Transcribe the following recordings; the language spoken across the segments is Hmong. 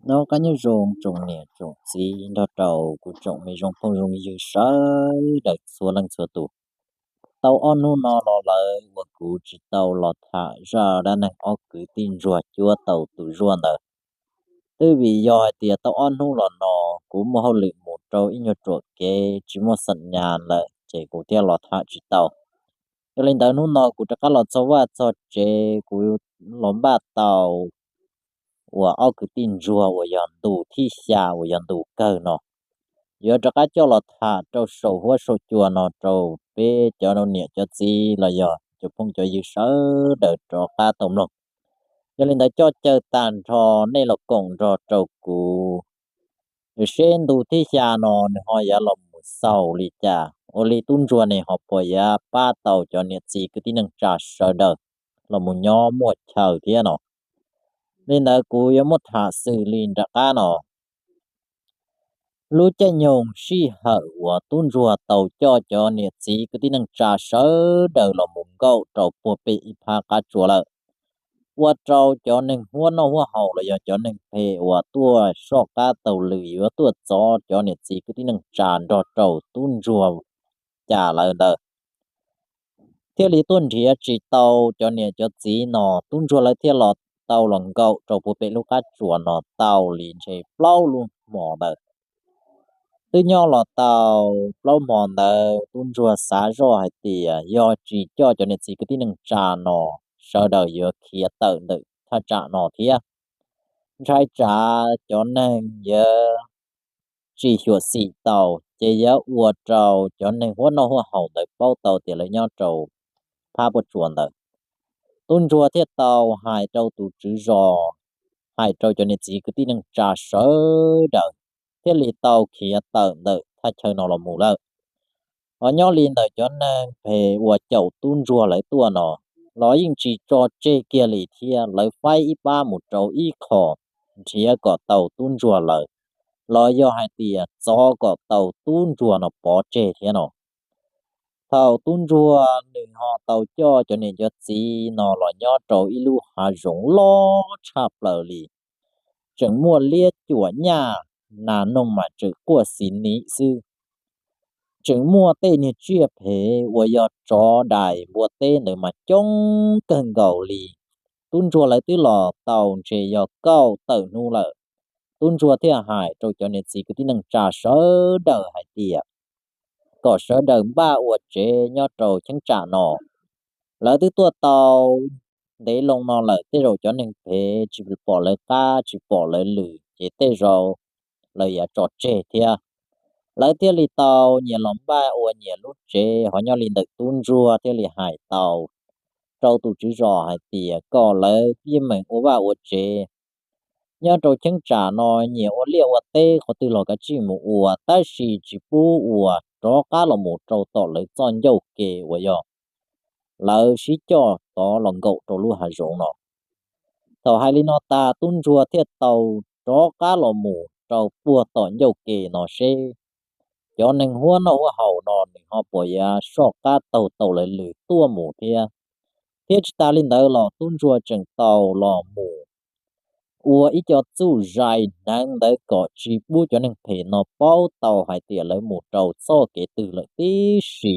Nyob zoo tsoom niam tsoom txiv nrog rau kuv tsoom me zoo phooj zoo ywg sawv daws txhua leej txhua tus. Tau ob hnub no los lawm uas kuv tsis tau los tham zaj dab neeg ob kwv tij ntsuag cuab tau tus zuaj ntawd. Twb vim yog hais tias tau ob hnub los no kuv muaj hauj lwm mus rau ib nyuag tsuam kev tsis muaj xeem nyas lawm ces kuv thiaj los tham tsis tau. Yog li ntawd hnub no kuv rov qab los txog vaj txog tsev, kuv los npaj tau uas ob kwv tij ntsuag uas yog ntu thib xya uas yog ntu kawg no, yuav rov qab coj los tham rau saum huab saum cua no rau peb cov niam cov txiv los yog cov phooj cov ywg sawv daws rov qab tau mloog. Yog li ntawd coj caw tag nrho nej los koom nrog rau kuv, seb ntu thib xya no nws ho yuav los mus xaus li cas, ua li tub ntsuag ne ho puas yuav pab tau cov niam txiv kwv tij neej tsa sawv daws los mus nyob muaj chaw thiab no. Li ntawd kuv yuav muab tham xws li nram qab no. Lub caij nyoog sij hawm uas tub ntsuag tau coj cov niam txiv kwv tij neej tsa sawv daws los mus nkaum rau puag pem ib phab qab tsuas lawm, ua rau cov neeg huab noj huab haus los yog cov neeg phem uas tuaj soj qab taug lw yuav tuaj txov cov niam txiv kwv tij neej tsa nrog rau tub ntsuag cas lawm ntawd thiaj li tuaj nrhiav tsis tau cov niam cov txiv no. Tub ntsuag lawv thiaj los tau los nkaum rau puag pem lub qab tsuas no tau li ntshe plaub lub hmo ntawd. Twb nyob los tau plaub hmo ntawd tub ntsuag xav zoj hais tias yog tsis coj cov niam txiv kwv tij neej tsa no, sawv daws yuav khiav tawm ntawm thaj tsam no thiab. Ntshai tsam cov neeg yuav tsis xyuam xim tau ces yuav ua rau cov neeg huab noj huab haus ntawd paub tau tias lawv nyob rau phab puag tsuas ntawd. Tub ntsuag thiaj tau hais rau tus tswv zos, hais rau cov niam txiv kwv tij neej tsa sawv daws thiaj li tau khiav tawm ntawm thaj chaw no los mus lawm. Ho nyob li ntawm cov neeg phem uas caum tub ntsuag lawv tuaj no los yeej tsis tso tseg kiag li thiab, lawv faib ib pab mus rau ib qho nrhiav kom tau tub ntsuag lawm, los yog hais tias txov kom tau tub ntsuag no pov tseg thiab no. Thaum tub ntsuag nws ho tau coj cov niam cov txiv no los nyob rau ib lub hav zoov loj tshaj plaws li, tseem muaj liab cuam nyaj, nas noog mas tseem quaj xis nim xwb. Tseem muaj tej niag tsiaj phem uas yog tsov dais npua teb ntawd mas coob kawg nkaus li. Tub ntsuag lawv twb los tau ntshe yog kaum tawm hnub lawm. Tub ntsuag thiaj hais rau cov niam txiv kwv tij neej tsa sawv daws hais tias kom sawv daws npaj ua tsev nyob rau cheeb tsam no. Lawv twb tuaj tau ntev loo no lawm, tej zaum cov neeg phem tsis pom lawv qab tsis pom lawv lwm ces tej zaum lawv yuav tso tseg thiab. Lawv thiaj li tau nyias los npaj ua nyias lub tsev, ho nyob li ntawm tub ntsuag thiaj li hais tau rau tus tswv zos hais tias kom lawv yeej meem ua vaj ua tsev nyob rau cheeb tsam no, nyias ua liaj ua teb qhov twg los kav tsij mus ua, tab sis tsis pub ua, rov qab los mus rau tom lawv txoj ncauj ke uas yog lawv sib coj tod los nkaum rau lub hav zoov no. Thaum hais li no tas tub ntsuag thiaj tau rov qab los mus rau puag tom ncauj ke no seb cov neeg huab noj huab haus no nws ho puas yuav soj qab taug tau lawv lwm tuaj mus thiab. Thiab tsis tas li ntawd los tub ntsuag tseem tau los mus ua ib co txuj zais hneev ntawd kom tsis pub cov neeg phem no paub tau hais tias lawv mus rau txoj kev twg lawm tib si.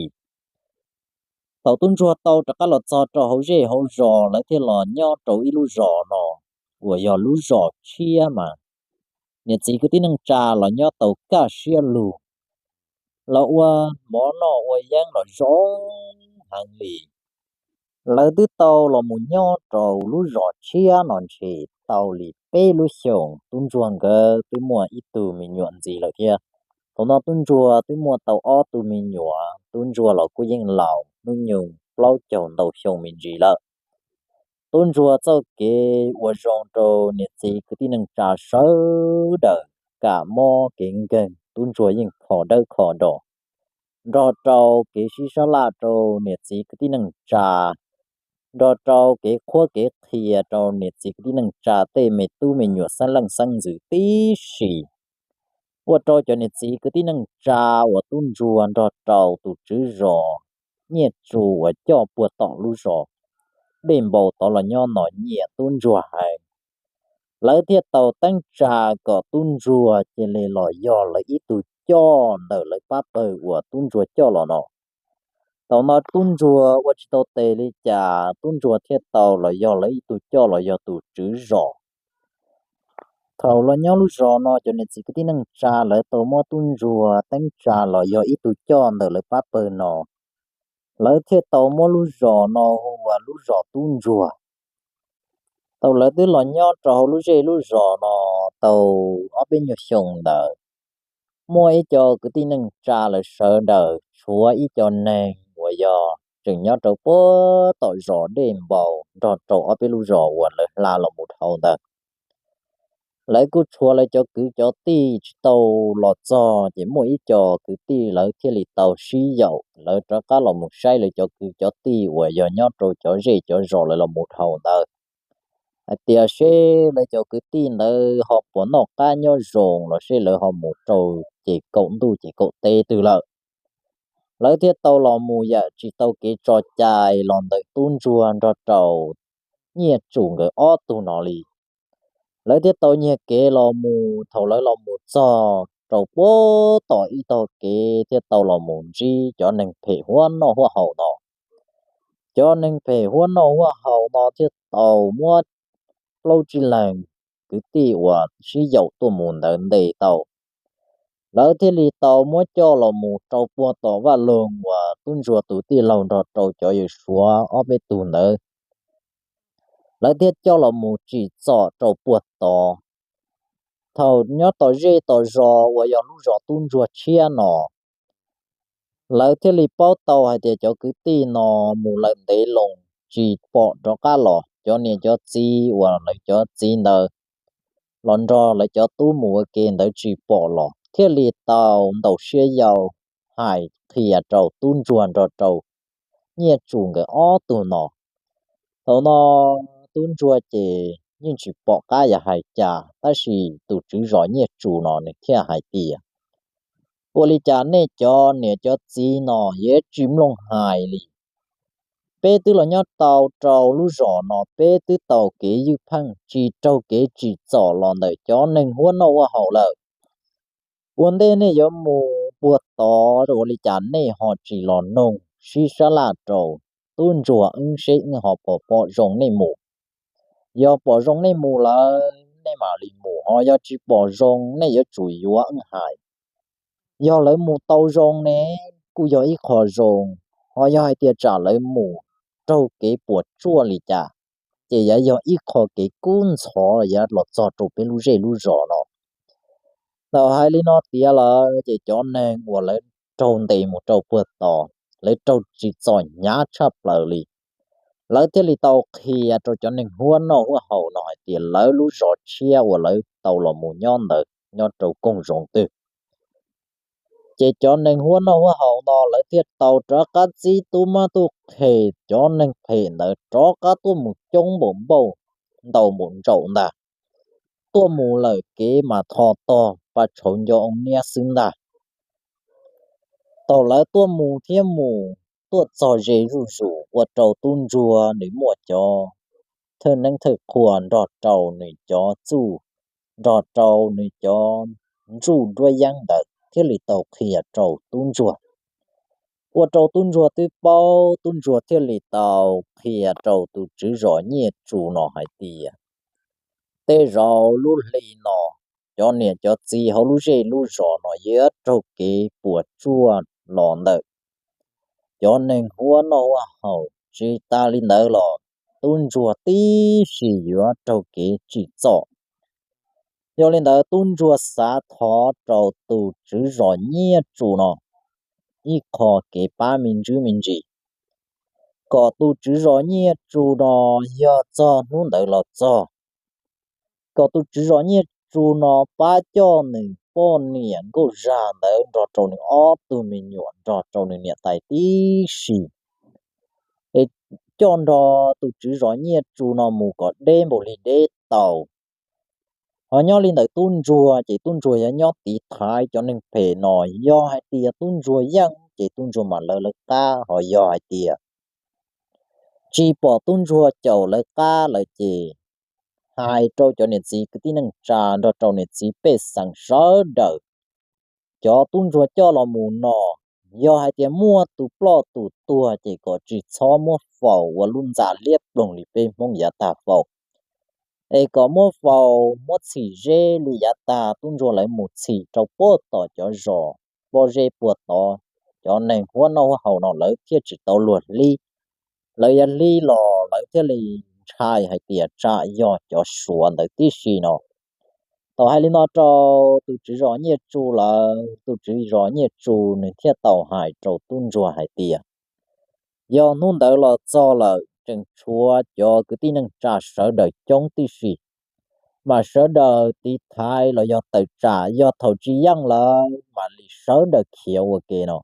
Thaum tub ntsuag tau rov qab los txog rau hauv zej hauv zos, lawv thiaj los nyob rau ib lub zos no uas yog lub zos tshiab mas niam txiv kwv tij neej tsa los nyob tau kaj siab lug, los ua mov noj ua yeeb los zoo heev li. Lawv twb tau los mus nyob rau lub zos tshiab no ntshe tau li peb lub xyoos, tub ntsuag nkawd twb muaj ib tug me nyuam ntxiv lawm thiab. Thaum no tub ntsuag twb muaj tau ob tug me nyuam, tub ntsuag los kuj yeej laus hnub nyoog plaub caug ntau xyoo me ntsis lawm. Tub ntsuag txoj kev ua zoo rau niam txiv kwv tij neej tsa sawv daws, kam mob kev nkeeg tub ntsuag yeej kho dawb kho do, nrog rau kev sib sab laj rau niam txiv kwv tij neej tsa, nrog rau kev qhuab kev qhia rau niam txiv kwv tij neej tsa tej me tub me nyuam xeeb leej xeeb ntxwv tib si. Ua rau cov niam txiv kwv tij neej tsa uas tub ntsuag nrog rau tus tswv zos Nyiaj Tsu uas coj puag tom lub zos Dej Npau tod los nyob no nyiam tub ntsuag heev. Lawv thiaj tau teeb tsa kom tub ntsuag cia li los yog lawv ib tug coj ntawm lawv pab pawg uas tub ntsuag coj los no. Thaum no tub ntsuag ua tsis tau tes li cas, tub ntsuag thiaj tau los yog lawv ib tug coj los yog tus tswv zos. Thaum los nyob lub zos no, cov niam txiv kwv tij neej tsa lawv tau muab tub ntsuag teeb tsa los yog ib tug coj ntawm lawv pab pawg no, lawv thiaj tau muab lub zos no hu ua lub zos tub ntsuag. Thaum lawv twb los nyob rau hauv lub zej lub zos no tau ob peb nyuag xyoo ntawd, muaj ib co kwv tij neej tsa lawv sawv daws tshuav ib co neeg uas yog tseem nyob rau puag tom zos Dej Npau nrog rau ob peb lub zos uas lawv hla los mus dhau ntawd. Lawv kuj tshuav lawv cov kwv cov tij tsis tau los txog, ces muaj ib co kwv tij lawv thiaj li tau sib yaum, lawv rov qab los mus saib lawv cov kwv cov tij uas yog nyob rau cov zej cov zos lawv los mus dhau ntawd, hais tias seb lawv cov kwv tij ntawd ho puas noj qab nyob zoo los seb lawv ho mus rau ces kaum ntuj ces kaum teb twg lawm. Lawv thiaj tau los mus yawm tsis tau kev tso cai los ntawm tub ntsuag nrog rau Nyiaj Tsum nkawd ob tug no li. Lawv thiaj tau nyiag kev los mus, thaum lawv los mus txog rau puag tom ib tog kev thiaj tau los mus ntsib cov neeg phem huab noj huab haus no. Cov neeg phem huab noj huab haus no thiaj tau muab plaub tsib leeg kwv tij uas sib yaum tuaj mus ntawd ntes tau. Lawv thiaj li tau muab coj los mus rau puag tom vaj loog uas tub ntsuag tus tij laug nrog rau cov yawg suav ob peb tug ntawd. Lawv thiaj coj los mus tsim txom rau puag tod. Thaum nyob tom zej tom zos uas yog lub zos tub ntsuag tshiab no, lawv thiaj li paub tau hais tias cov kwv tij no mus lawm ntev loo tsis pom rov qab los. Cov niam cov txiv uas lawv cov txiv ntawd los nrog lawv cov tub mus ua ke ntawd tsis pom los, thiaj li tau ntaus siab yau hais qhia rau tub ntsuag nrog rau Nyiaj Tsum nkawd ob tug no. Thaum no tub ntsuag ces yeej tsis pom qab yuav hais cas, tab sis tus tswv zos Nyiaj Tsum no nws thiaj hais tias, ua li cas nej cov niam cov txiv no yuav tsis mloog hais li? Peb twb los nyob tau rau lub zos no, peb twb tau kev ywj pheej tsis raug kev tsim txom los ntawm cov neeg huab noj huab haus lawm. Ua ntej nej yuav mus puag tod, ua li cas nej ho tsis los noog sib sab laj rau tub ntsuag wb seb wb ho puas pom zoo nej mus? Yog pom zoo nej mus lawm nej mam li mus, ho yog tsis pom zoo nej yuav tsum yuav wb hais. Yog lawv mus tau zoo ne, kuj yog ib qho zoo, ho yog hais tias tsam lawv mus raug kev puas tsuaj li cas, ces yuav yog ib qho kev kub ntxhov yuav los txog rau peb lub zej lub zos no. Thaum hais li no tiav lawm ces cov neeg uas lawv raug ntes mus rau puag tod, lawv raug tsim txom hnyav tshaj plaws li. Lawv thiaj li tau qhia rau cov neeg huab noj huab haus no hais tias lawv lub zos tshiab uas lawv tau los mus nyob ntawd nyob rau koog zoov twg. Ces cov neeg huab noj huab haus no lawv thiaj tau rov qab txib tub mab tub qhe, cov neeg phem ntawd rov qab tuaj mus coob npaum npaum, ntau npaum ntsaum ntag, tuaj mus lawm kev mas tho tog paj tshauv nco oo niab xwb ntag. Thaum lawv tuaj mus thiab mus, tuaj txog ze zuj zus ua rau tub ntsuag nws muaj cov thawj neeb thawj qhua nrog rau nws cov txuj, nrog rau nws cov ntsuj duab yeeb ntawd thiaj li tau qhia rau tub ntsuag. Ua rau tub ntsuag twb paub, tub ntsuag thiaj li tau qhia rau tus tswv zos Nyiaj Tsu no hais tias, tej zaum lub hli no cov niam cov txiv hauv lub zej lub zos no yuav raug kev puas tsuaj los ntawm cov neeg huab noj huab haus. Tsis tas li ntawd los tub ntsuag tib si yuav raug kev tsim txom. Yog li ntawd tub ntsuag xav thov rau tus tswv zos Nyiaj Tsu no ib qho kev pab me ntsis me ntsis, kom tus tswv zos Nyiaj Tsu no yog txog hnub ntawd los txog, kom tus tswv zos Nyiaj Tsu no pab coj nws poj niam Nkauj Zag ntawd nrog rau nws ob tug me nyuam nrog rau nws niam tais tib si, es coj nrog tus tswv zos Nyiaj Tsu no mus kom deb npaum li deb tau. Ho nyob li ntawm tub ntsuag ces tub ntsuag yuav nyob tiv thaiv cov neeg phem no. Yog hais tias tub ntsuag yeej ces tub ntsuag mam lawv lawv qab, ho yog hais tias tsis pom tub ntsuag caum lawv qab lawm ces hais rau cov niam txiv kwv tij neej tsa nrog rau niam txiv pej xeem sawv daws, cov tub ntsuag coj los mus no, yog hais tias muaj tus ploj tus tuag ces kom tsis txhob muab faus ua lub ntxa liab ploog li peb Hmoob yav tag faus, es kom muab faus muab txhim zeb li yav tag tub ntsuag lawv mus txhim rau puag tom cov zos pob zeb puag tod, cov neeg huab noj huab haus no lawv thiaj tsis tau luag hlib. Lawv yuav hlib los lawv thiaj li ntshai hais tias tsam yog cov Suav ntawd tib si no. Thaum hais li no rau tus tswv zos Nyiaj Tsu lawm, tus tswv zos Nyiaj Tsu nws thiaj tau hais rau tub ntsuag hais tias, yog hnub ntawd los txog lawm tseem tshuav cov kwv tij neej tsa sawv daws coob tib si, mas sawv daws tiv thaiv los yog tawm tsam, yog thaum tsis yeej lawm mam li sawv daws khiav ua ke no.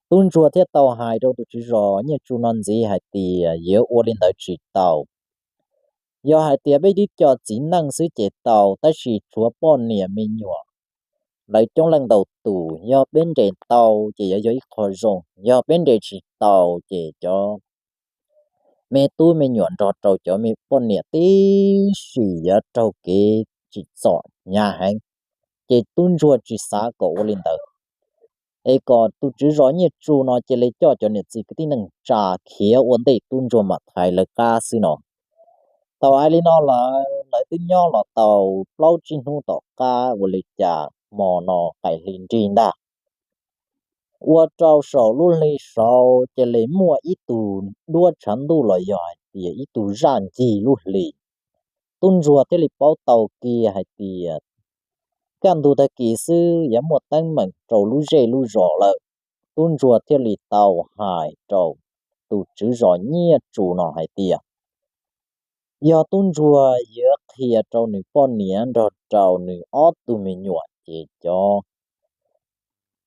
Tub ntsuag thiaj tau hais rau tus tswv zos Nyiaj Tsu no ntxiv hais tias yuav ua li ntawd tsis tau. Yog hais tias peb twb coj txiv neej xwb ces tau, tab sis tshuav poj niam me nyuam lawv coob leej ntau tus, yog peb nres tau ces yuav yog ib qho zoo, yog peb nres tsis tau ces cov me tub me nyuam nrog rau cov me poj niam tib si yuav raug kev tsim txom hnyav heev, ces tub ntsuag tsis xav kom ua li ntawd, es kom tus tswv zos Nyiaj Tsu no cia li coj cov niam txiv kwv tij neej tsa khiav ua ntej tub ntsuag mam thaiv lawv qab xwb no. Thaum hais li no lawm lawv twb nyob los tau plaub tsib hnub tom qab ua li cas hmo no qaim hli nrig ntag, ua rau saum lub hli saud cia li muaj ib tug duab tshav ntuj los yog hais tias ib tug zaj ncig lub hli. Tub ntsuag thiaj li paub tau kiag hais tias kaj ntug tag kis xwb yuav muaj teeb meem rau lub zej lub zos lawm. Tub ntsuag thiaj li tau hais rau tus tswv zos Nyiaj Tsu no hais tias, yog tub ntsuag yuav qhia rau nws poj niam nrog rau nws ob tug me nyuam ces cov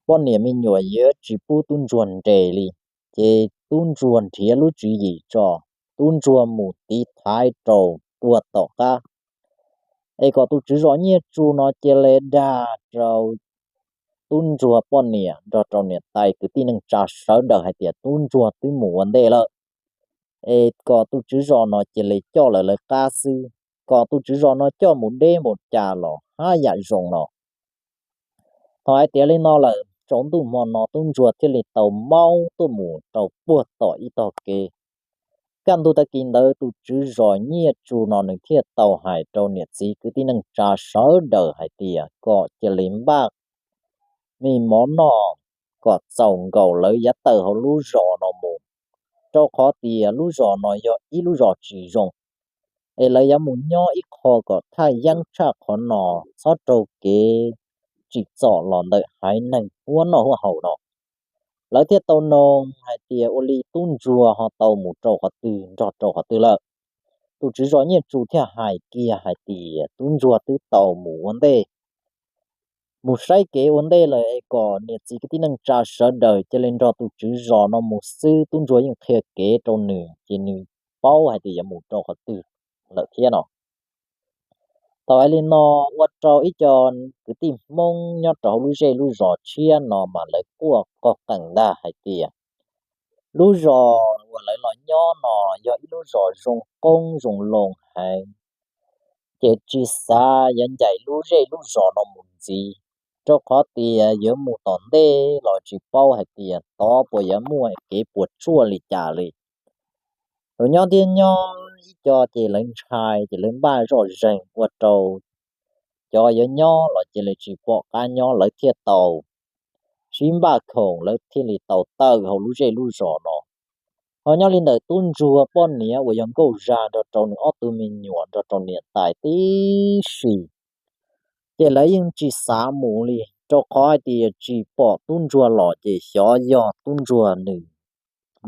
poj niam me nyuam yuav tsis pub tub ntsuag nres li, ces tub ntsuag nrhiav lub tswv yim tso, tub ntsuag mus tiv thaiv rau puag tom qab, es kom tus tswv zos Nyiaj Tsu no cia li dag rau tub ntsuag poj niam nrog rau niam tais kwv tij neej tsa sawv daws hais tias tub ntsuag twb mus ua ntej lawm, es kom tus tswv zos no cia li coj lawv lawv qab xwb, kom tus tswv zos no coj mus deb mus cas los haj yam zoo no. Thaum hais tias li no lawm tsaus ntuj hmo no tub ntsuag thiaj li tau maub tuaj mus rau puag tom ib tog kev. Kaj ntug tag kis ntawd tus tswv zos Nyiaj Tsu no nws thiaj tau hais rau niam txiv kwv tij neej tsa sawv daws hais tias kom cia li npaj me mov noj kom txaus nkaus lawv yuav tawm hauv lub zos no mus, rau qhov tias lub zos no yog ib lub zos tsis zoo, es lawv yuav mus nyob ib qho kom thaj yeeb tshaj qhov no, txhob raug kev tsim txom los ntawm haiv neeg huab noj huab haus no. Lawv thiaj tau noog hais tias ua li tub ntsuag ho tau mus rau qhov twg nrog rau qhov twg lawm. Tus tswv zos Nyiaj Tsu thiaj hais kiag hais tias tub ntsuag twb tau mus ua ntej, mus saib kev ua ntej lawm, es kom niam txiv kwv tij neej tsa sawv daws cia li nrog tus tswv zos no mus xwb, tub ntsuag yeej qhia kev rau nws ces nws paub hais tias yuav mus rau qhov twg lawm thiab no. Thaum hais li no ua rau ib co kwv tij Hmoob nyob rau hauv lub zej lub zos tshiab no mas lawv quaj qog qees ntag hais tias lub zos uas lawv los nyob no yog ib lub zos zoo qoob zoo loo heev, ces tsis xav yuav ncaim lub zej lub zos no mus ntxiv, rau qhov tias yuav mus tom ntej los tsis paub hais tias tod puas yuav muaj kev puas tsuaj li cas li. Thaum nyob thiab nyob ib co ces lawv ntshai ces lawv npaj zoj zeeg ua rau cov yuav nyob los cia li tsis pom qab nyob, lawv thiaj tau sib npaj khoom, lawv thiaj li tau tawm hauv lub zej lub zos no. Ho nyob li ntawm tub ntsuag poj niam uas yog nkauj zag nrog rau nws ob tug me nyuam nrog rau niam tais tib si, ces lawv yeej tsis xav mus li, rau qhov hais tias tsis pom tub ntsuag los ces xyov yog tub ntsuag nws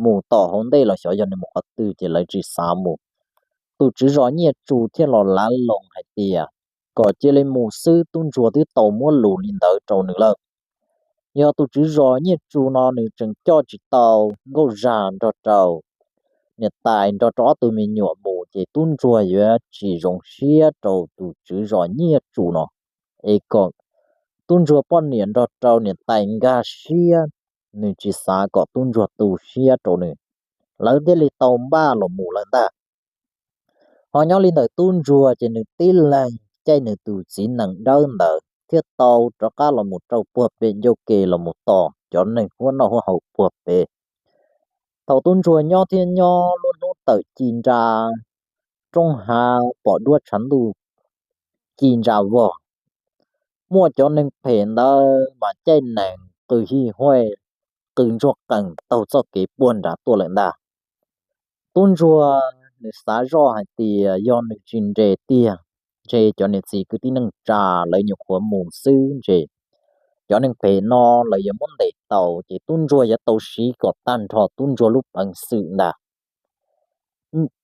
mus tom hauv ntej los xyov yog nws mus qhov twg ces lawv tsis xav mus. Tus tswv zos Nyiaj Tsu thiaj los lav loo hais tias kom cia li mus xwb, tub ntsuag twb tau muab lus li ntawd rau nws lawm. Yog tus tswv zos Nyiaj Tsu no nws tseem coj tsis tau nkauj zag nrog rau niam tais nrog rau ob tug me nyuam mus ces tub ntsuag yuav tsis zoo siab rau tus tswv zos Nyiaj Tsu no, es kom tub ntsuag poj niam nrog rau niam tais nkag siab, nws tsis xav kom tub ntsuag tu siab rau nws, lawv thiaj li tau npaj los mus lawm ntag. Ho nyob li ntawm tub ntsuag ces nws tib leeg caij nws tus txiv nees dawb ntawd thiaj tau rov qab los mus rau puag pem ncauj ke los mus tos cov neeg huab noj huab haus puag pem. Thaum tub ntsuag nyob thiab nyob lub hnub tawm ci ntsa roob hav pom duab tshav ntuj ci ntsa vog, muaj cov neeg phem ntawd mas caij nees qw hij huaj, qw ntsuag qees taug txoj kev puag nrad tuaj lawm ntag. Tub ntsuag nws xav zoj hais tias yog nws tsis nres tiag, ntshe cov niam txiv kwv tij neej tsa lawv nyuam qhuav mus xwb ntshe cov neeg phem no lawv yuav muab ntes tau, ces tub ntsuag yuav tau siv kom tag nrho tub ntsuag lub peev xwm ntag.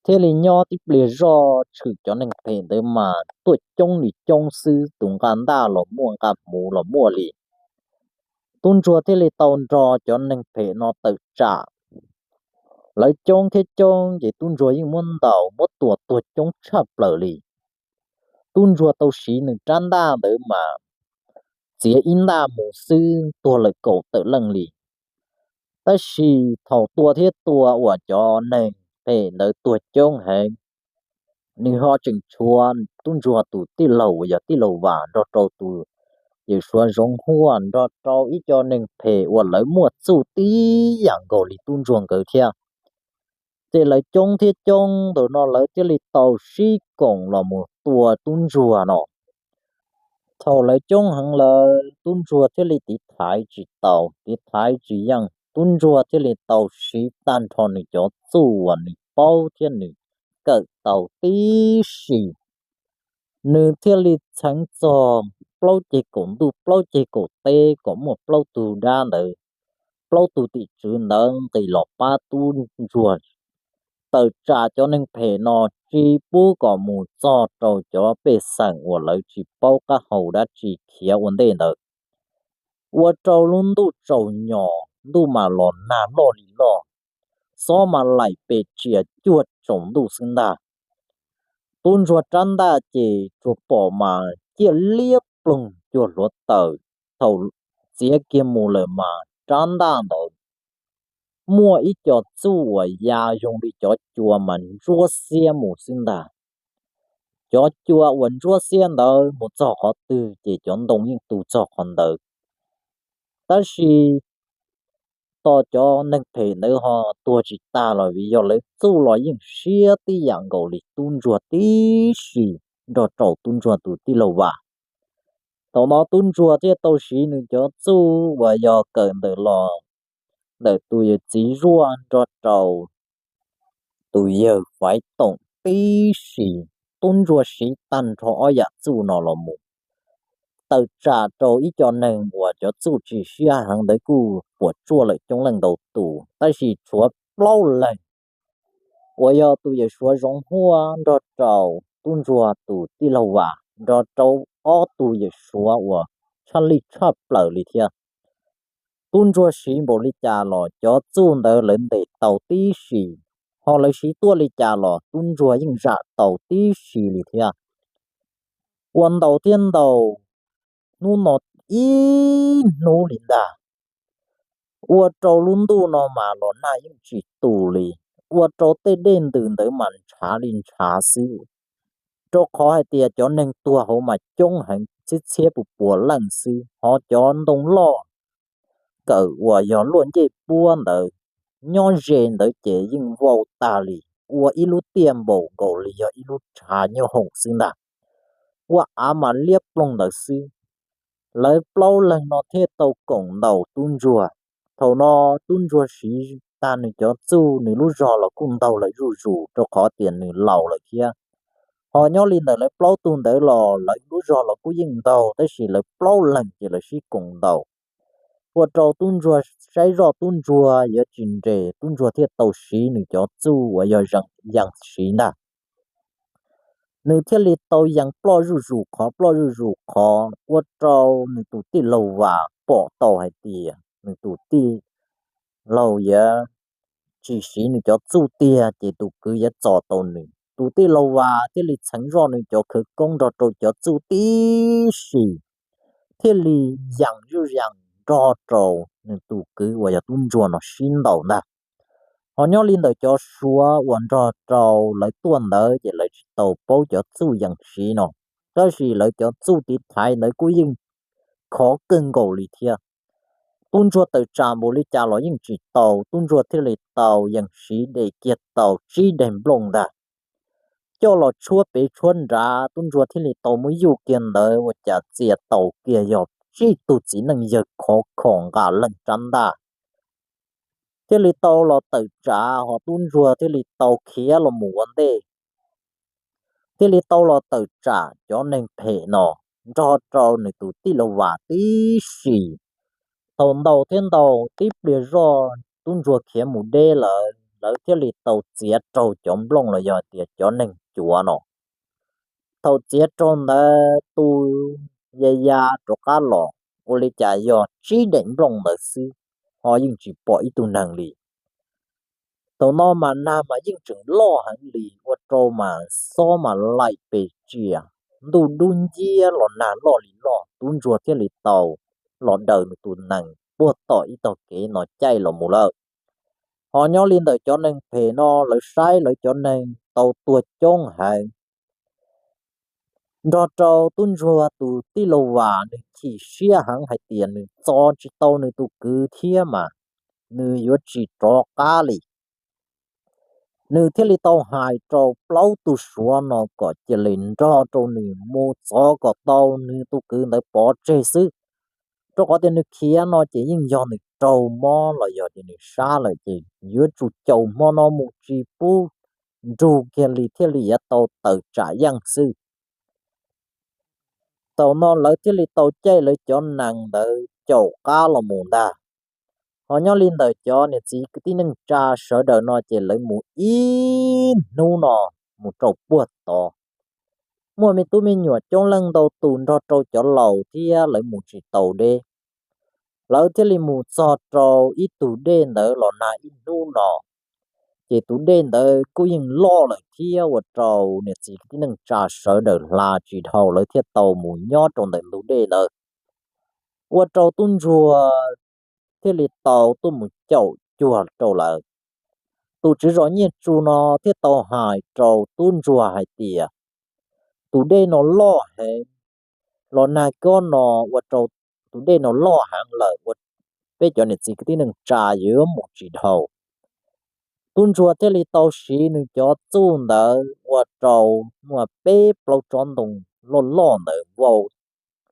Thiaj li nyob tib pliag zoj tshwm cov neeg phem ntawd mas tuaj coob li coob xwb, tus nqa ntaj los muaj, nqa hmuv los muaj li. Tub ntsuag thiaj li tau nrog cov neeg phem no tawm tsam. Lawv coob thiab coob ces tub ntsuag yeej muab ntaus muab tua tuag coob tshaj plaws li. Tub ntsuag tau siv nws rab ntaj ntawd mas txiav ib ntaj mus xwb tuag lawm kaum tawm leej li. Tab sis thaum tua thiab tua uas cov neeg phem ntawd tuag coob heev, nws ho tseem tshuav tub ntsuag tus tij laug uas yog tij laug Vam nrog rau tus yawm suav Zoov Huaj nrog rau ib co neeg phem uas lawv muaj txuj tib yam nkaus li tub ntsuag nkawd thiab. Ces lawv coob thiab coob ntawm no lawv thiaj li tau sib koom los mus tua tub ntsuag no. Thaum lawv coob heev lawm tub ntsuag thiaj li tiv thaiv tsis tau, tiv thaiv tsis yeej, tub ntsuag thiaj li tau siv tag nrho nws cov txuj uas nws paub thiab nws kawm tau tib si. Nws thiaj li txheev txog plaub ceg kaum ntuj plaub ceg kaum teb kom muaj plaub tug dab ntawd, plaub tug tim tswv ntawd nqis los pab tub ntsuag tawm tsam cov neeg phem no tsis pub kom mus txog rau cov pej xeem uas lawv tsis paub qab hau dab tsi khiav ua ntej ntawd. Ua rau lub ntuj tsaus nyos, ntuj mas los nag loj li loj, xob mas laim pes tsias cuaj tsaus ntuj xwb ntag. Tub ntsuag rab ntaj ces tsuas pom mas ciaj liab ploog cuag hluav taws. Thaum txiav kiag mus lawm mas rab ntaj ntawd muaj ib co txuj uas ya zoo li cov cua mas ntsuab xiab mus xwb ntag. Cov cua uas ntsuab xiab ntawd mus txog qhov twg ces cov ntoo yeej tu txog qhov ntawd. Tab sis tos cov neeg phem ntawd ho tuag tsis tag los vim yog lawv txuj los yeej siab tib yam nkaus li tub ntsuag tib si nrog rau tub ntsuag tus tij laug Vam. Thaum no tub ntsuag thiaj tau siv nws cov txuj uas yog kawm ntawm los ntawm tus yawm txiv zuaj nrog rau tus yawg Faiv Toom tib si. Tub ntsuag siv tag nrho ob yam txuj no los mus tawm tsam rau ib co neeg uas cov txuj tsis siab heev ntawd kuj puas tsuaj lawm coob leej ntau tus, tab sis tshuav plaub leeg uas yog tus yawm suav Zoov Huaj nrog rau tub ntsuag tus tij laug Vam nrog rau ob tug yawm suav uas tshaj lij tshaj plaws li thiab. Tub ntsuag siv npaum li cas los cov txuj ntawd lawv ntes tau tib si, ho lawv siv tuaj li cas los tub ntsuag yeej zam tau tib si li thiab. Ua ntaus thiab ntaus hnub no ib hnub li ntag. Ua rau lub ntuj no mas los nag yeej tsis tu li, ua rau tej dej ntws ntawd mas ntshav li ntshav xwb, rau qhov hais tias cov neeg tuag hauv mas coob heev txhiab txhiab puas puas leej xwb, ho cov ntoo loj kawm uas yog luaj ncej puab ntawd nyob ze ntawd ces yeej vau tag li, ua ib lub tiaj npaum nkaus li yog ib lub tshav nyob hoom xwb ntag. Ua av mas liab ploog ntawd xwb. Lawv plaub leeg no thiaj tau koom ntaus tub ntsuag. Thaum no tub ntsuag siv tag nws cov txuj, nws lub zog los kuj ntaug lawm zuj zus rau qhov tias nws laus lawm thiab. Ho nyob li ntawm lawv plaub tug ntawd los lawv lub zog los kuj yeej ntaug, tab sis lawv plaub leeg ces lawv sib koom ntaus, ua rau tub ntsuag saib zoj tub ntsuag yuav tsis nres, tub ntsuag thiaj tau siv nws cov txuj uas yog yees siv ntag. Nws thiaj li tau yees ploj zuj zus qhov ploj zuj zus qhov, ua rau nws tus tij laug Vam pom tau hais tias nws tus tij laug yuav tsis siv nws cov txuj tiag ces tus kwv yuav txo tau nws. Tus tij laug Vam thiaj li txheev zoj nws cov khawv koob nrog rau cov txuj tib si, thiaj li yees zuj yees nrog rau nws tus kwv uas yog tub ntsuag no sib ntaus ntag. Ho nyob li ntawm cov Suav uas nrog rau lawv tuaj ntawd ces lawv tsis tau paub cov txuj yees siv no, tab sis lawv cov txuj tiv thaiv ntawd kuj yeej khov kawg nkaus li thiab. Tub ntsuag tawm tsam npaum li cas los yeej tsis tau, tub ntsuag thiaj li tau yees siv de kiag tau tsib daim nplooj ntag. Coj los tshuab pem tshuab nrad, tub ntsuag thiaj li tau muab yuj kiag ntawd ua cas txia tau kiag yog tsib tug txiv neej yawg khov kho nqa leeg rab ntaj. Thiaj li tau los tawm tsam, ho tub ntsuag thiaj li tau khiav los mus ua ntej. Thiaj li tau los tawm tsam cov neeg phem no nrog rau nws tus tij laug Vam tib si. Thaum ntaus thiab ntaus tib pliag zoj tub ntsuag khiav mus deb lawm, lawv thiaj li tau txiav raug cov nplooj los yog tias cov neeg cuav no. Thaum txiav raug ntawd tus ya ya rov qab los, ua li cas yog tsib daim nplooj ntawd xwb, ho yeej tsis pom ib tug neeg li. Thaum no mas nag mas yeej tseem loj heev li, ua rau mas xob mas laim pes tsias, ntuj dub nciab los nag loj li loj, tub ntsuag thiaj li tau los daws nws tus nees puag tom ib tog kev no caij los mus lawm. Ho nyob li ntawm cov neeg phem no lawv saib lawv cov neeg tau tuag coob heev, nrog rau tub ntsuag tus tij laug Vam nws chim siab heev hais tias nws txo tsis tau nws tus kwv thiab mas nws yuav tsis rov qab li. Nws thiaj li tau hais rau plaub tug Suav no kom cia li nrog rau nws mus txov kom tau nws tus kwv ntawd pov tseg xwb, rau qhov tias nws khiav no ces yeej yog nws raug mob los yog tias nws sab lawm ces yuav tsum caum hmo no mus tsis pub nrug kiag li thiaj li yuav tau tawm tsam yeej xwb. Thaum no lawv thiaj li tau caij lawv cov nees ntawd caum qab los mus ntag. Ho nyob li ntawm cov niam txiv kwv tij neej tsa sawv daws no ces lawv mus ib hnub no mus rau puag tod. Muaj me tub me nyuam coob leej ntau tus nrog rau cov laus thiab lawv mus tsis tau deb. Lawv thiaj li mus txog rau ib tug dej ntawd los nag ib hnub no. Ces tus dej ntawd kuj yeej loj lawm thiab ua rau niam txiv kwv tij neej tsa sawv daws hla tsis dhau lawv thiaj tau mus nyob rau ntawm ntug dej ntawd. Ua rau tub ntsuag thiaj li tau tuaj mus caum cuag rau lawv. Tus tswv zos Nyiaj Tsu no thiaj tau hais rau tub ntsuag hais tias, tus dej no loj heev, los nag kob no ua rau tus dej no loj heev lawm ua peb cov niam txiv kwv tij neej tsa yuav mus tsis dhau. Tub ntsuag thiaj li tau siv nws cov txuj ntawd ua rau muaj peb plaub tsob ntoo loj loj ntawd vau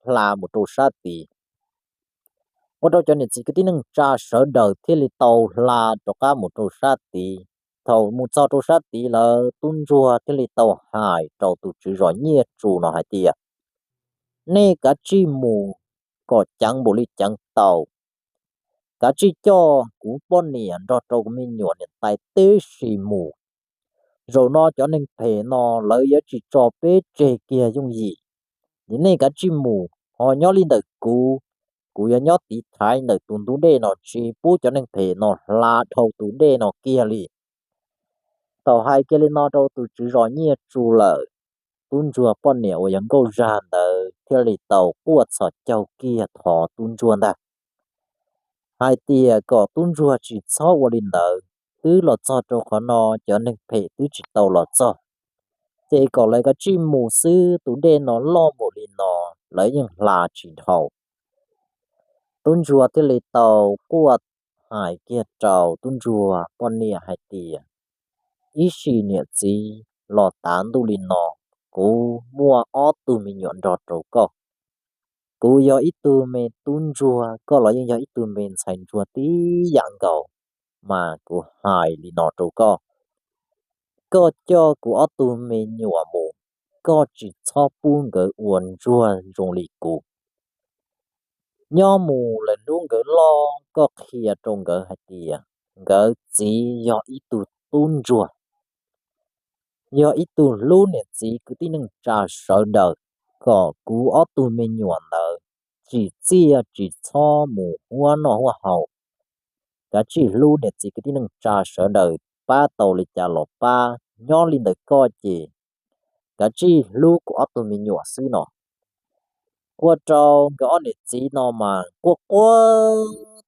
hla mus rau sab tid. Ua rau cov niam txiv kwv tij neej tsa sawv daws thiaj li tau hla rov qab mus rau sab tid. Thaum mus txog rau sab tid lawm tub ntsuag thiaj li tau hais rau tus tswv zos Nyiaj Tsu no hais tias, nej kav tsij mus kom ceev npaum li ceev tau. Kav tsij coj kuv poj niam nrog rau kuv me nyuam niam tais tib si mus. Zaum no cov neeg phem no lawv yuav tsis tso peb tseg kiag yooj yim. Ces nej kav tsij mus, ho nyob li ntawm kuv, kuv yuav nyob tiv thaiv ntawm tus ntug dej no tsis pub cov neeg phem no hla dhau tus dej no kiag li. Thaum hais kiag li no rau tus tswv zos Nyiaj Tsu lawm, tub ntsuag poj niam uas yog nkauj zag ntawd thiaj li tau quaj txhos caug kiag thov tub ntsuag ntag, hais tias kom tub ntsuag tsis txhob ua li ntawd, twb los txog rau qhov no cov neeg phem twb tsis tau los txog, ces kom lawv kav tsij mus xwb, tus dej no loj npaum li no lawv yeej hla tsis dhau. Tub ntsuag thiaj li tau quaj hais kiag rau tub ntsuag poj niam hais tias, ib sim niam txiv los tav ntuj li no, kuv muaj ob tug me nyuam nrog rau koj. Kuv yog ib tug me tub ntsuag, koj los yeej yog ib tug me ntxhais ntsuag tib yam nkaus, mas kuv hais li no rau koj, koj coj kuv ob tug me nyuam mus, koj tsis txhob pub nkawd ua ntsuag zoo li kuv. Nyob mus lawm hnub nkawd loj koj qhia rau nkawd hais tias nkawd txiv yog ib tug tub ntsuag, yog ib tug hlub niam txiv kwv tij neej tsa sawv daws, kom kuv ob tug me nyuam ntawd tsis txiaj tsis txhob mus huab noj huab haus. Kav tsij hlub niam txiv kwv tij neej tsa sawv daws, pab tau li cas los pab, nyob li ntawm koj ces kav tsij hlub kuv ob tug me nyuam xwb no. Ua rau nkawd ob niam txiv no mas quaj quaj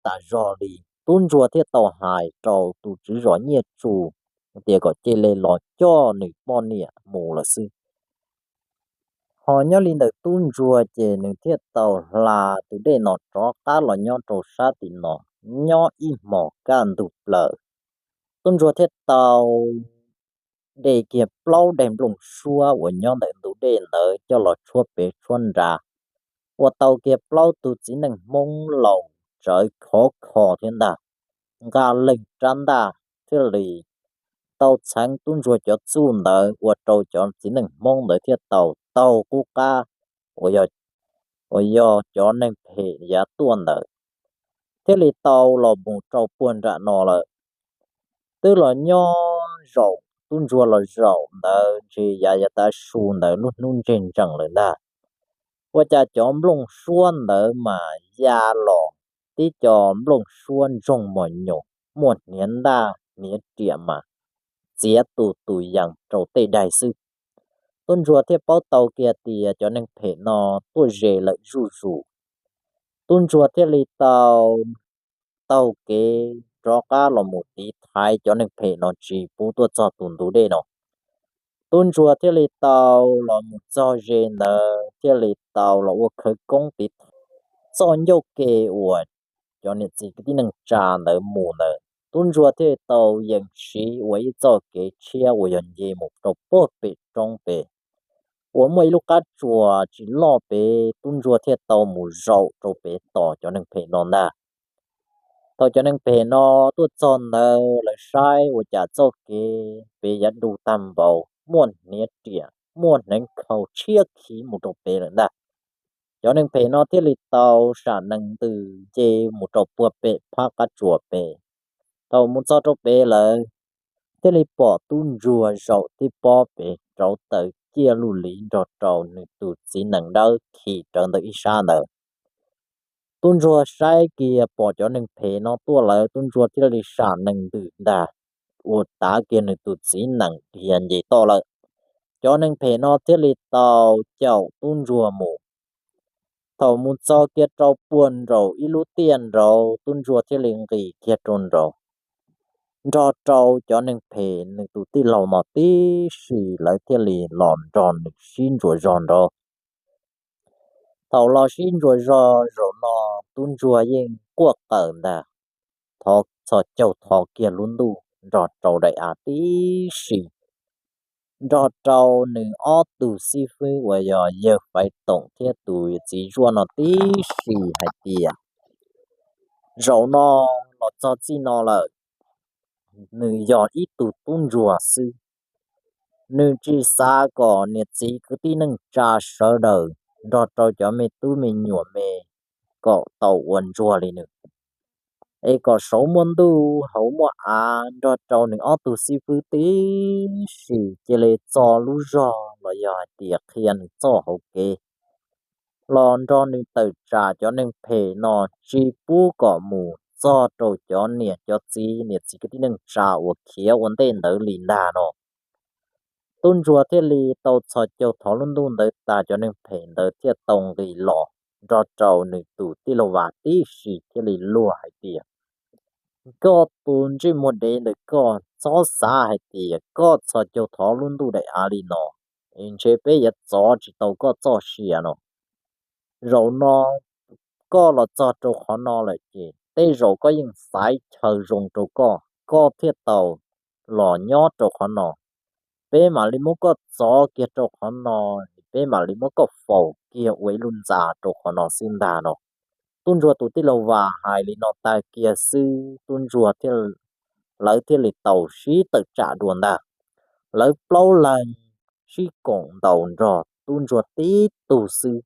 tas zog li. Tub ntsuag thiaj tau hais rau tus tswv zos Nyiaj Tsu tias kom cia li los coj nws poj niam mus lawm xwb. Ho nyob li ntawm tub ntsuag ces nws thiaj tau hla tus dej no rov qab los nyob rau sab tim no, nyob ib hmos kaj ntug plaws. Tub ntsuag thiaj tau de kiag plaub daim nplooj suab uas nyob ntawm ntug dej ntawd coj los tshuab pem tshuab nrad, ua tau kiag plaub tug txiv neej Hmoob laus tsawv khov kho thiab ntag. Nqa leej rab ntaj thiaj li tau txheev tub ntsuag cov txuj ntawd ua rau cov txiv neej Hmoob ntawd thiaj tau taug qub qab uas yog cov neeg phem yav tuaj ntawd, thiaj li tau los mus rau puag nram no lawm. Twb los nyob zaum, tub ntsuag los zaum ntawd ntshe yav yav tav su ntawd lub hnub ntseg ntsees lawm ntag. Ua cas cov nplooj suab ntawd mas ya los tib co nplooj suab ntsoog mos nyoos, muaj hniav ntaj hniav riam mas txiav tus tus yees rau tej daig xwb. Tub ntsuag thiaj paub tau kiag tias cov neeg phem no tuaj ze lawm zuj zus. Tub ntsuag thiaj li tau taug kev rov qab los mus tiv thaiv cov neeg phem no tsis pub tuaj txog tus ntug dej no. Tub ntsuag thiaj li tau los mus txog ze ntawd thiaj li tau los ua khawv koob tiv thaiv txoj ncauj ke uas cov niam txiv kwv tij neej tsa ntawd mus ntawd. Tub ntsuag thiaj li tau yees siv ua ib txoj kev tshiab uas yog nce mus rau puag pem roob pem uas muaj ib lub qab tsuas tsis loj pem, tub ntsuag thiaj tau mus zaum rau pem tos cov neeg phem no ntag. Thaum cov neeg phem no tuaj txog ntawd lawv saib ua cas txoj kev pem yav du tag npaum, muaj hniav riam muaj hneev khau tshiab khiv mus rau pem lawm ntag. Cov neeg phem no thiaj li tau sam nees ntws nce mus rau puag pem phab qab tsuas pem. Thaum mus txog rau pem lawm, thiaj li pom tub ntsuag zaum tib pob pem rauv taws ciaj luj li nrog rau nws tus txiv nees dawb khi rawv ntawm ib sab ntawd. Tub ntsuag saib kiag pom cov neeg phem no tuaj lawm, tub ntsuag thiaj li sam nees ntws ntag, ua tav kiag nws tus txiv nees dhia nce toj lawm. Cov neeg phem no thiaj li tau caum tub ntsuag mus. Thaum mus txog kiag rau puag nraum ib lub tiaj nraud, tub ntsuag thiaj li nqis kiag rau nraud, nrog rau cov neeg phem nws tus tij laug no tib si, lawv thiaj li los nrog nws sib ntsuas zog nraud. Thaum los sib ntsuas zog zaum no, tub ntsuag yeej quaj qawm ntag, thov txhos caug thov kiag lub ntuj nrog rau daim av tib si, nrog rau nws ob tug xib fwb uas yog yawg Faiv Toom thiab tus txiv zuaj no tib si hais tias, zaum no los txog txij no lawm, nws yog ib tug tub ntsuag xwb. Nws tsis xav kom niam txiv kwv tij neej tsa sawv daws nrog rau cov me tub me nyuam me kom tau ua ntsuag li nws, es kom saum muaj ntuj hauv muaj av nrog rau nws ob tug xib fwb tib si cia li txo lub zog los yog hais tias qhia nws txoj hauv kev los nrog nws tawm tsam cov neeg phem no tsis pub kom mus txog rau cov niam cov txiv, niam txiv kwv tij neej tsa uas khiav ua ntej ntawd li ntag no. Tub ntsuag thiaj li tau txhos caug thov lub ntuj ntawd tas, cov neeg phem ntawd thiaj tau nqis los nrog rau nws tus tij laug Vam tib si thiaj li luag hais tias, koj tus ntsej muag dev ntawm koj, txhob xav hais tias koj txhos caug thov lub ntuj daim av li no, es ntshe peb yuav txov tsis tau koj txoj sia no. Zaum no koj los txog rau qhov no lawm ces tej zaum koj yeej xaiv chaw zoo rau koj, koj thiaj tau los nyob rau qhov no. Peb mam li muab koj txov kiag rau qhov no, peb mam li muab koj faus kiag ua ib lub ntxa rau qhov no xwb ntag no. Tub ntsuag tus tij laug Vam hais li no tag kiag xwb, tub ntsuag thiaj, lawv thiaj li tau sib tawm tsam dua ntag. Lawv plaub leeg sib koom ntaus nrog tub ntsuag tib tug xwb.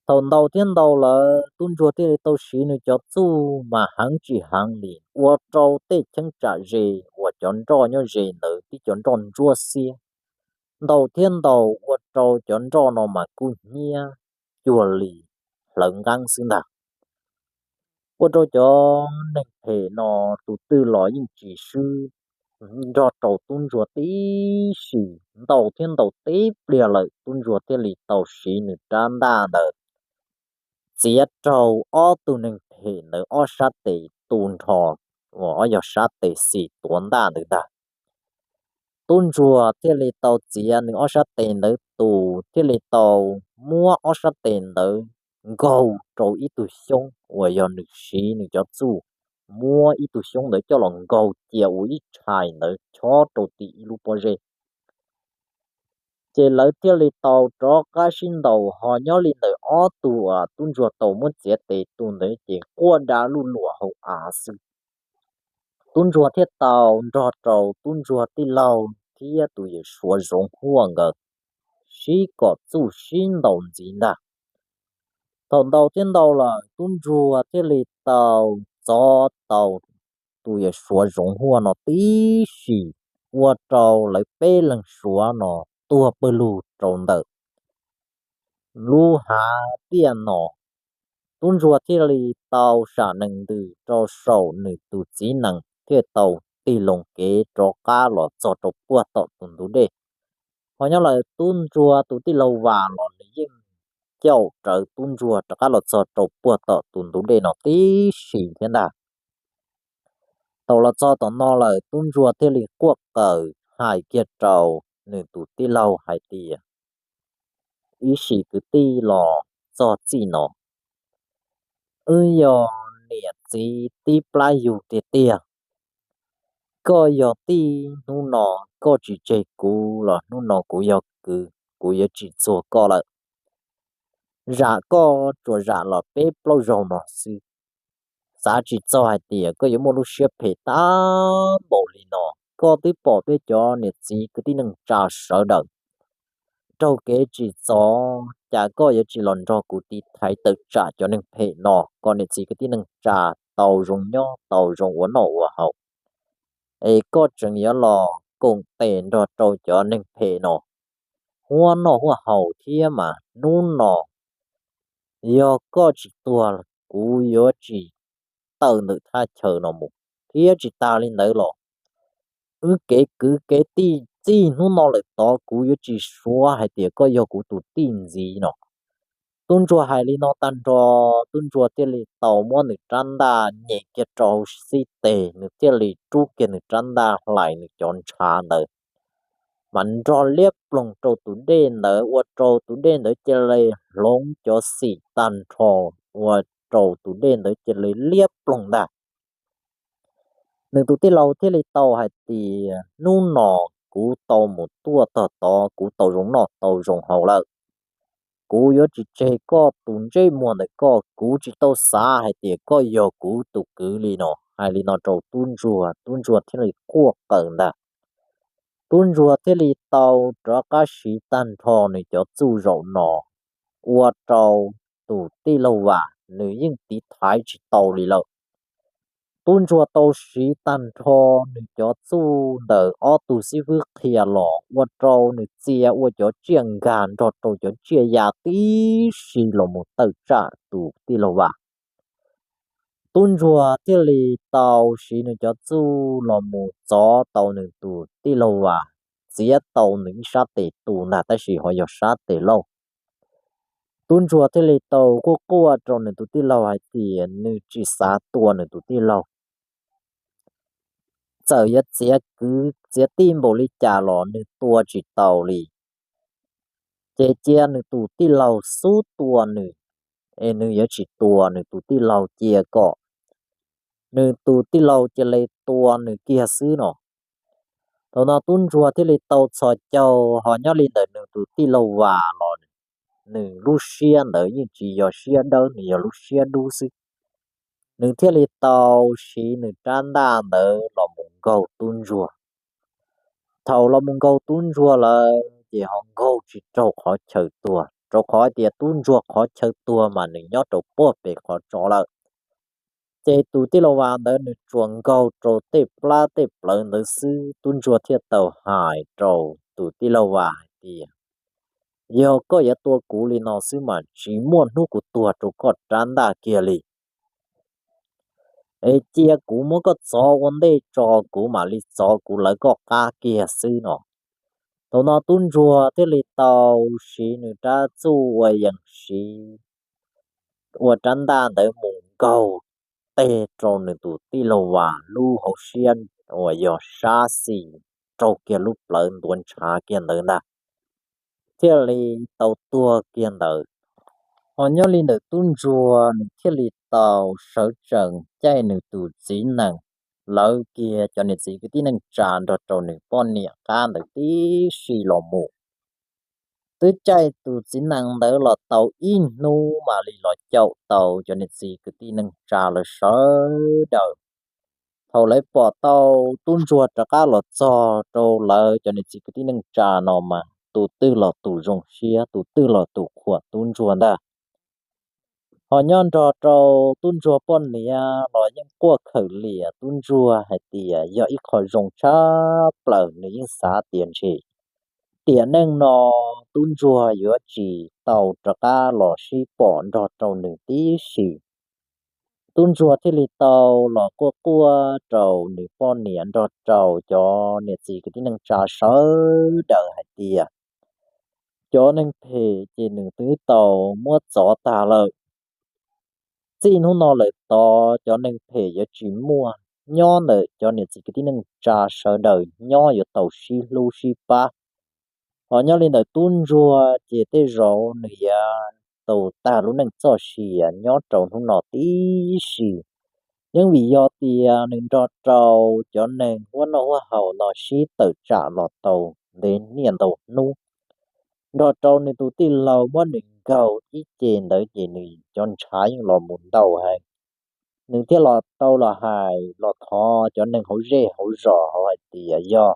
Thaum ntaus thiab ntaus lawm, tub ntsuag thiaj li tau siv nws cov txuj mas heev tsis heev li, ua rau tej cheeb tsam ze uas cov nroj nyob ze ntawd tib cov nroj ntsuab xiab. Ntaus thiab ntaus ua rau cov nroj no mas kub hnyiab cuag li hlawv nqeeb xwb ntag. Ua rau cov neeg phem no tus twg los yeej tsis swb, nrog rau tub ntsuag tib si, ntaus thiab ntaus tib pliag lawm, tub ntsuag thiaj li tau siv nws rab ntaj ntawd txiav raug ob tug neeg phem ntawd ob sab tes tu nrho, uas ob yog sab tes xis tuav ntaj ntawd ntag. Tub ntsuag thiaj li tau txiav nws ob sab tes ntawd tu, thiaj li tau muab ob sab tes ntawd nkaug rau ib tug xyoob uas yog nws siv nws cov txuj muab ib tug xyoob ntawd coj los nkaug cia ua ib tshais ntawd chob rau tim ib lub pob zeb. Ces lawv thiaj li tau rov qab sib ntaus, ho nyob li ntawm ob tug uas tub ntsuag tau muab txiav tes tu ntawd ces quaj da luj luam hauv av xwb. Tub ntsuag thiaj tau nrog rau tub ntsuag tij laug thiab tus yawm suav zoov huaj nkawd sib kom txuj sib ntaus ntxiv ntag. Thaum ntaus thiab ntaus lawm, tub ntsuag thiaj li tau txov tau tus yawm suav zoov huaj no tib si, ua rau lawv peb leeg suav no tuag pawg lug rau ntawm lub hav tiaj no. Tub ntsuag thiaj li tau sam nees ntws rau saum nws tus txiv nees thiaj tau tig loo kev rov qab los txog rau puag tom tus ntug dej. Ho nyob lawm tub ntsuag tus tij laug Vas los nws yeej caum rawv tub ntsuag rov qab los txog rau puag tom tus ntug dej no tib si thiab ntag. Thaum los txog tom no lawm tub ntsuag thiaj li quaj qawm hais kiag rau nws tus tij laug hais tias, ib sim kwv tij los txog txij no, wb yog niam txiv tib plab yug tiag tiag. Koj yog tij hnub no, koj tsis tseg kuv los hnub no kuv yog kwv, kuv yuav tsis txuag koj lawm. Zam koj tsuas zam los peb plaub zaug no xwb. Xav tsis txog hais tias koj yuav muaj lub siab phem tag npaum li no. Koj twb pom peb cov niam txiv kwv tij neej tsa sawv daws raug kev tsim txom, cas koj yuav tsis los nrog kuv tiv thaiv tawm tsam cov neeg phem no, koj niam txiv kwv tij neej tsa tau zoo nyob tau zoo ua noj ua haus, es koj tseem yuav los koom tes nrog rau cov neeg phem no huab noj huab haus thiab mas hnub no yog koj tsis tuag, kuv yuav tsis tawm ntawm thaj chaw no mus. Thiab tsis tas li ntawd los, wb kev kwv kev tij txij hnub no lawm tod kuv yuav tsis suav hais tias koj yog kuv tus tij ntxiv no. Tub ntsuag hais li no tag nrho, tub ntsuag thiaj li tau muab nws rab ntaj nyem kiag rau hauv xib teg, nws thiaj li rub kiag nws rab ntaj hlais nws cov ntshav ntawd, mas nrog liab ploog rau tus dej ntawd, ua rau tus dej ntawd cia li hloov cov xim tag nrho, ua rau tus dej ntawd cia li liab ploog ntag. Nws tus tij laug thiaj li tau hais tias, hnub no kuv tau mus tuaj tog tod, kuv tau zoo noj tau zoo haus lawm. Kuv yuav tsis tseg koj tus ntsej muag ntawm koj, kuv tsis tau xav hais tias koj yog kuv tus kwv li no. Hais li no rau tub ntsuag, tub ntsuag thiaj li quaj qawm ntag. Tub ntsuag thiaj li tau rov qab siv tag nrho nws cov txuj zaum no, ua rau tus tij laug Vam nws yeej tiv thaiv tsis tau li lawm. Tub ntsuag tau siv tag nrho nws cov txuj ntawm ob tug xib fwb qhia los, ua rau nws txia ua cov tsiaj nkag nrog rau cov tsiaj ya tib si los mus tawm tsam tus tij laug Vam. Tub ntsuag thiaj li tau siv nws cov txuj los mus txov tau nws tus tij laug Vam, txiav tau nws ib sab tes tu ntag, tab sis ho yog sab tes lauj. Tub ntsuag thiaj li tau quaj quaj rau nws tus tij laug hais tias nws tsis xav tua nws tus tij laug. Txawm yuav txiav kwv txiav tij npaum li cas los nws tua tsis tau li. Ces cia nws tus tij laug xub tua nws, es nws yuav tsis tua nws tus tij laug, cia kom nws tus tij laug cia li tua nws kiag xwb no. Thaum no tub ntsuag thiaj li tau txhos caug, ho nyob li ntawm nws tus tij laug Vas los nws lub siab ntawd yeej tsis yog siab dawb, nws yog lub siab dub xwb. Nws thiaj li tau siv nws rab ntaj ntawd los mus nkaug tub ntsuag. Thaum los mus nkaug tub ntsuag lawm ces ho nkaug tsis raug qhov chaw tuag, rau qhov tias tub ntsuag qhov chaw tuag mas nws nyob rau puag pem qhov tso lawm. Ces tus tij laug Vas ntawd nws tsuas nkaug rau tej plab tej plawv ntawd xwb, tub ntsuag thiaj tau hais rau tus tij laug Vas hais tias, yog koj yuav tua kuv li no xwb mas tsis muaj hnub kuv tuag rau koj rab ntaj kiag li. Es cia kuv muab koj txov ua ntej tso, kuv mam li txov kuv lawv koj qab kiag xwb no. Thaum no tub ntsuag thiaj li tau siv nws rab txuj uas yees siv ua rab ntaj ntawd mus nkaug teg rau nws tus tij laug Vas lub hauv siab uas yog sab xis raug kiag lub plawv ntuav ntshav kiag ntawd ntag, thiaj li tau tuag kiag ntawd. Ho nyob li ntawm tub ntsuag nws thiaj li tau sawv tsees caij nws tus txiv nees, lawv kiag cov niam txiv kwv tij neej tsa nrog rau nws poj niam qab ntawd tib si los mus. Twb caij tus txiv nees ntawd los tau ib hnub mam li los caum tau cov niam txiv kwv tij neej tsa lawv sawv daws. Thaum lawv pom tau tub ntsuag rov qab los txog rau lawv cov niam txiv kwv tij neej tsa no mas tus twg los tus zoo siab, tus twg los tus qhuas tub ntsuag ntag. Ho nyob nrog rau tub ntsuag poj niam los yeej quaj khawm liam tub ntsuag hais tias yog ib qho zoo tshaj plaws, nws yeej xav tias ntshe tiam neej no tub ntsuag yuav tsis tau rov qab los sib pom nrog rau nws tib si. Tub ntsuag thiaj li tau los quaj quaj rau nws poj niam nrog rau cov niam txiv kwv tij neej tsa sawv daws hais tias cov neeg phem ces nws twb tau muab txov tag lawm. Txij hnub no lawm tod cov neeg phem yuav tsis muaj nyob ntawm cov niam txiv kwv tij neej tsa sawv daws nyob yuav tau sib hlub sib pab. Ho nyob li ntawm tub ntsuag ces tej zaum nws yuav tau tag lub neej txoj sia nyob rau hnub no tib si. Yeej vim yog tias nws nrog rau cov neeg huab noj huab haus no sib tawm tsam los tau ntev niaj ntau hnub, nrog rau nws tus tij laug muab nws nkaug ib ce ntawd ces nws cov ntshav yeej los mus ntau heev. Nws thiaj los tau los hais los thov cov neeg hauv zej hauv zos hauv hais tias yog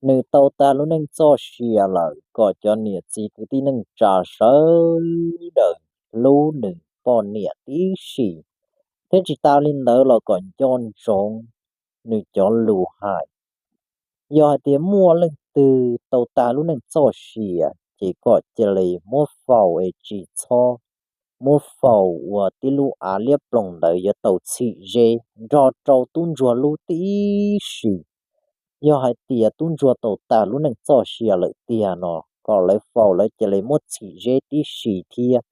nws tau tag lub neej txoj sia lawm kom cov niam txiv kwv tij neej tsa sawv daws hlub nws poj niam tib si, thiab tsis tas li ntawd los kom nco ntsoov nws cov lus hais. Yog hais tias muaj leej twg tau tag lub neej txoj sia ces kom cia li muab faus es tsis txhob muab faus ua tib lub av liab ploog ntawd yuav tau txhim zeb nrog rau tub ntsuag lub tib si. Yog hais tias tub ntsuag tau tag lub neej txoj sia lawm tiag no kom lawv faus lawv cia li muab txhim zeb tib si thiab,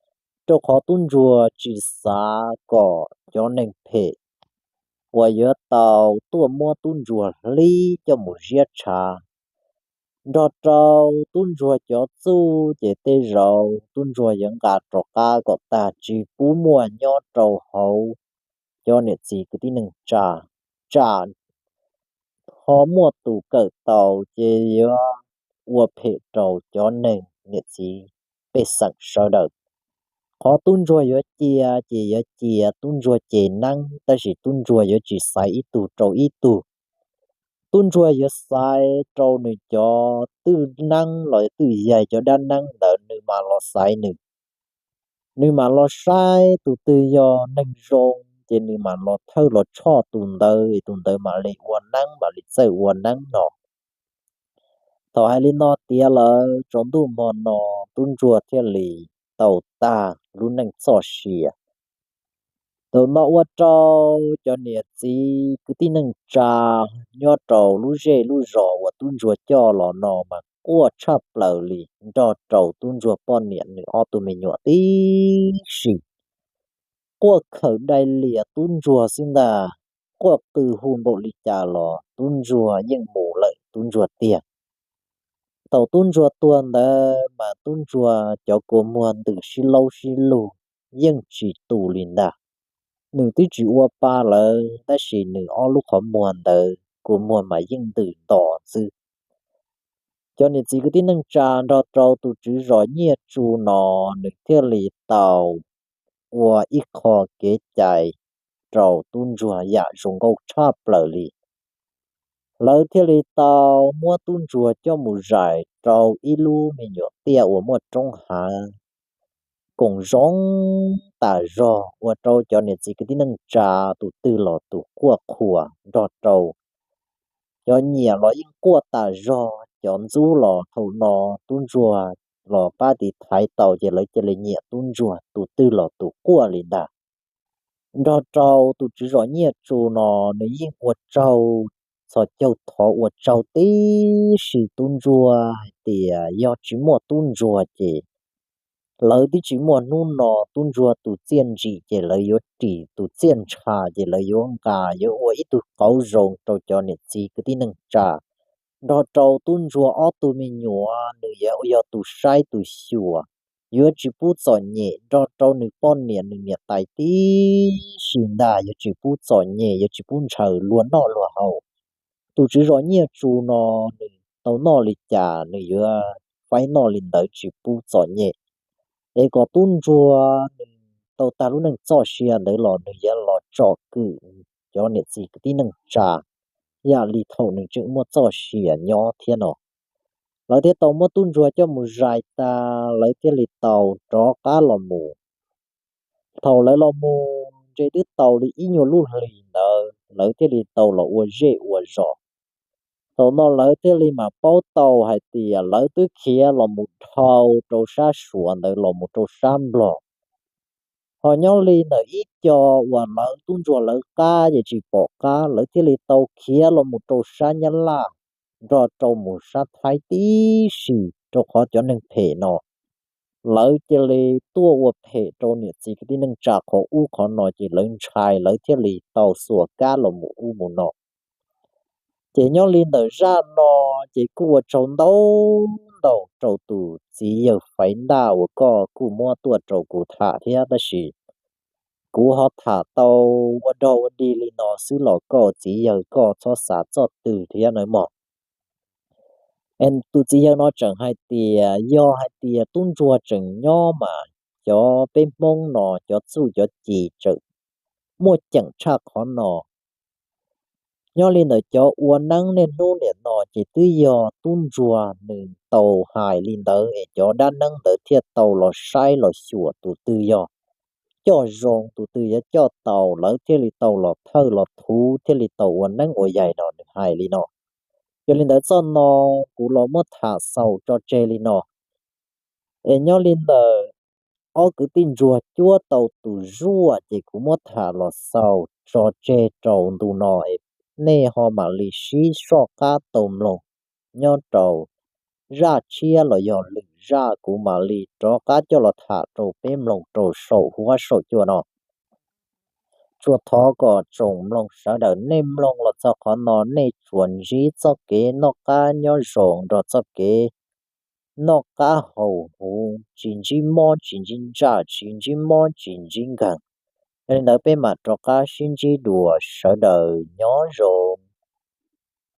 rau qhov tub ntsuag tsis xav kom cov neeg phem uas yuav tau tuaj muab tub ntsuag hlib coj mus ziab tshav. Nrog rau tub ntsuag cov txuj ces tej zaum tub ntsuag yuav nqa rov qab kom tag tsis pub muaj nyob rau hauv cov niam txiv kwv tij neej tsa, tsam ho muaj tus kawm tau ces yuav ua phem rau cov neeg niam txiv pej xeem sawv daws. Qhov tub ntsuag yuav cia ces yuav cia tub ntsuag ceg neeb, tab sis tub ntsuag yuav tsis xaiv ib tug rau ib tug. Tub ntsuag yuav xaiv rau nws cov twj neeb los twj yaig cov dab neeb ntawd nws mam los xaiv nws. Nws mam los saib tus twg yog neeg zoo ces nws mam los thawj los tshoj tus ntawd es tus ntawd mam li ua neeb mam li txawj ua neeb no. Thaum hais li no tiav lawm tsaus ntuj hmo no tub ntsuag thiaj li tau tag lub neej txoj sia. Thaum no ua rau cov niam txiv kwv tij neej tsa nyob rau lub zej lub zos uas tub ntsuag coj los no mas quaj tshaj plaws li nrog rau tub ntsuag poj niam nws ob tug me nyuam tib si. Quaj khawm dai lias tub ntsuag xwb ntag, quaj qw hu npaum li cas los tub ntsuag yeej mus lawm tub ntsuag tiag. Thaum tub ntsuag tuag ntawd mas tub ntsuag cov kua muag ntws sib laub sib lug yeej tsis tu li ntag. Nws twb tsis ua pa lawm tab sis nws ob lub qhov muag ntawd kua muag mas yeej ntws nto xwb. Cov niam txiv kwv tij neej tsa nrog rau tus tswv zos Nyiaj Tsu no nws thiaj li tau ua ib qho kev cai rau tub ntsuag yam zoo nkauj tshaj plaws li. Lawv thiaj li tau muab tub ntsuag coj mus zais rau ib lub me nyuam tiaj uas muaj roob hav koom zoo tas zog ua rau cov niam txiv kwv tij neej tsa tus twg los tus quaj qhuas nrog rau cov nyiam los yeej quaj tas zog, cov ntxub los thaum no tub ntsuag los pab tiv thaiv tau ces lawv cia li nyiam tub ntsuag tus twg los tus quaj li ntag. Nrog rau tus tswv zos Nyiaj Tsu no nws yeej ua tsaug txhos caug thov ua tsaug tib si tub ntsuag hais tias yog tsis muaj tub ntsuag ces Lawv twb tsis muaj hnub no, tub ntsuag tus txiaj ntsim ces lawv yuav ris, tus txiaj ntsha ces lawv yuav nqa, yuav ua ib tug qauv zoo rau cov niam txiv kwv tij neej tsa, nrog rau tub ntsuag ob tug me nyuam nws yuav yog tus saib tus xyuas, yuav tsis pub txom nyem, nrog rau nws poj niam nws niam tais tib si ntag, yuav tsis pub txom nyem, yuav tsis pub ntshaw luag noj luag haus. Tus tswv zos Nyiaj Tsu no nws tau noj li cas nws yuav faib noj li ntawd, tsis pub txom nyem. Es kom tub ntsuag nws tau tag lub neej txoj sia ntawd los nws yuav los tsom kwm cov niam txiv kwv tij neej tsa yam li thaum nws tseem muaj txoj sia nyob thiab no. Lawv thiaj tau muab tub ntsuag coj mus zais tas, lawv thiaj li tau rov qab los mus. Thaum lawv los mus ntshe twb tau li ib nyuag lub hlis ntawd lawv thiaj li tau los ua zej ua zos. Thaum no lawv thiaj li mam paub tau hais tias lawv twb khiav los mus dhau rau sab Suav ntawd los mus rau sab Nplog. Ho nyob li ntawm ib co uas lawv tub ntsuag lawv qab ces tsis pom qab, lawv thiaj li tau khiav los mus rau sab Nyab Laj nrog rau mus sab Thaib tib si, rau qhov cov neeg phem no lawv cia li tuaj ua phem rau niam txiv kwv tij neej tsa qhov ub qhov no ces lawv ntshai, lawv thiaj li tau xuas kab los mus ub mus no. Ces nyob li ntawm zaj no ces kuj ua tsaug ntau ntau rau tus txiv yawg Faiv Ntaj uas koj kuj muab tuaj rau kuv tham thiab, tab sis kuv ho tham tau ua dog ua dig li no xwb los koj txiv yawg koj txhob xav txoj twg thiab nawb mog. Tus txiv yawg no tseem hais tias yog hais tias tub ntsuag tseem nyob mas cov peb Hmoob no cov txuj cov ci tseem muaj ceem tshaj qhov no. Nyob li ntawm cov ua neeb niaj hnub niam no ces twb yog tub ntsuag nws tau hais li ntawd es cov dab neeb ntawd thiaj tau los saib los xyuas tus twg yog coj zoo tus twg yuav coj tau, lawv thiaj li tau los thawj los thuv thiaj li tau ua neeb ua yaig no, nws hais li no. Yog li ntawd txoj no kuv los muab tham xaus tso tseg li no. Es nyob li ntawm ob kwv tij ntsuag cuab tau tus zuaj ces kuv muab tham los xaus tso tseg rau ntu no es nej ho mam li sib soj qab tau mloog nyob rau zaj tshiab los yog lwm zaj kuv mam li rov qab coj los tham rau peb mloog rau saum huab saum cua no. Tsuas thov kom tsoom mloog sawv daws nej mloog los txog qhov no nej tsuas ntsib txoj kev noj qab nyob zoo nrog txoj kev noj qab haus huv, tsis ntsib mob tsis ntsib ntsaj, tsis ntsib mob tsis ntsib nkeeg. Yog li ntawd peb mam rov qab sib ntsib dua, sawv daws nyob zoo.